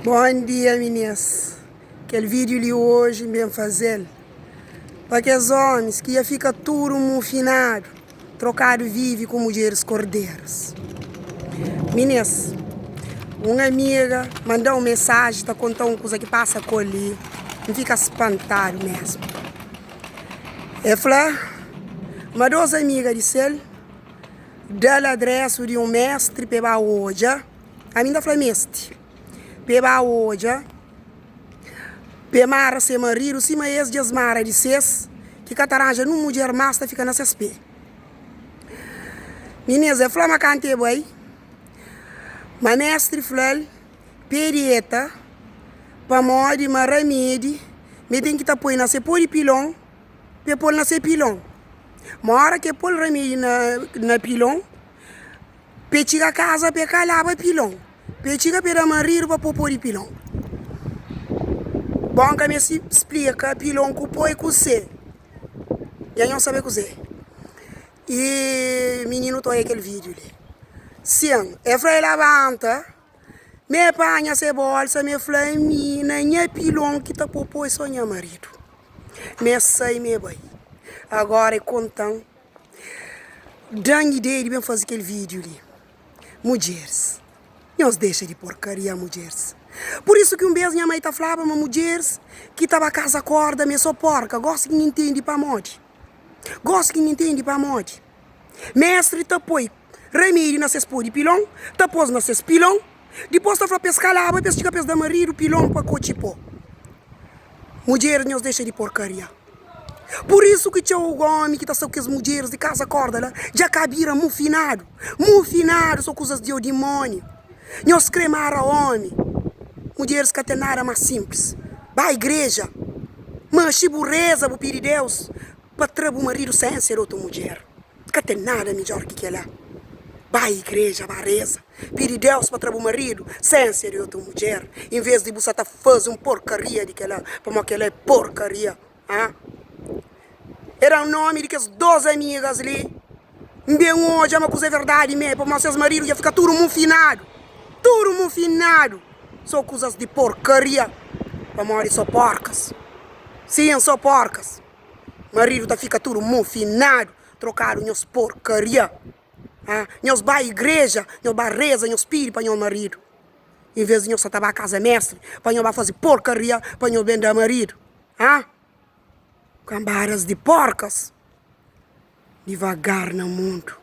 Bon dia minis, kel vídeo li oji N ben faze-l pa kes ómis ki dja fika tudu mufinadu trokadu vive ku mudjeris korderas. Minis, un amiga manda-m un mesaji ta konta-m un kuza ki pasa ku el li, N fika spantadu mésmu. El fla ma dos amiga di sel da-l adrésu di un méstri pa el ba odja. Ami N ta fla meste pa e ba odja, pa e mara se maridu sima es dja es mara di ses, ki ka ta ranja nun mudjer más ta fika na ses pé. Minês, e fla ma kantu e bai, ma méstri fla-l pa e dieta, pamodi ma ramedi ma e ten ki ta poi na se pó di pilon, pa e pô-l na se pilon. Ma óra ki e pô-l ramedi na pilon, P'e txiga kaza p'e ka laba pilon P'e txiga p'e da maridu pa pô pó di pilon Bon ka meste splika pilon ku pó é kuzê Dja nhos sabe kuzê I mininu ta oia kel vídiu li Sin, e fla e labanta Me panha se bolsa me fla mi na nha pilon ki ta pô pó é sô nha maridu Me sai me bai Agora e konta-m Da-m ideia di ben faze kel vídiu li. Mudjeris, nhos dexa di porkaria mudjeris. Pur isu ki un bês nha mai ta flaba ma mudjeris ki ta ba kaza korda ma é sô porka. Gósi ki N intende pamodi. Gósi ki N intende pamodi. Méstri ta poi ramedi na ses pó di pilon, ta pô-s na ses pilon, dipôs ta fla pa es kalaba, pa es txiga pa es da maridu pilon pa kotxi pó. Mudjeris, nhos dexa di porkaria. Pur isu ki txeu ómi ki ta sta ku kes mudjeris di kaza korda la dja ka bira mufinadu. Mufinadu so kuzas di dimóniu. Nhos krê mara ómi. Mudjeris ka ten nada más sinplis. Ba igreja, manxi bu reza bu pidi Deus pa tra bu maridu sensia di otu mudjer. Ka ten nada midjór ki kel-la. Ba igreja, ba reza, pidi Deus pa tra bu maridu sensia di otu mudjer, envês di bu sa ta faze un porkaria di kel-la, pamodi kel-la é porkaria. Ha? E da-m nómi di kes dos amigas li. N ben odja ma kuza é verdadi mê, pamodi ses maridu dja fika tudu mufinadu, tudu mufinadu. Sô kuzas di porkaria, pamodi sô porkas. Sin, sô porkas. Maridu ta fika tudu mufinadu, trokadu nhos porkaria. Ha? Nhos ba igreja, nhos ba reza, nhos pidi pa nhos maridu. Envês di nhos sa ta ba kaza méstri pa nhos ba faze porkaria pa nhos ben da maridu. Ha? Kambadas di porkas divagar na mundu.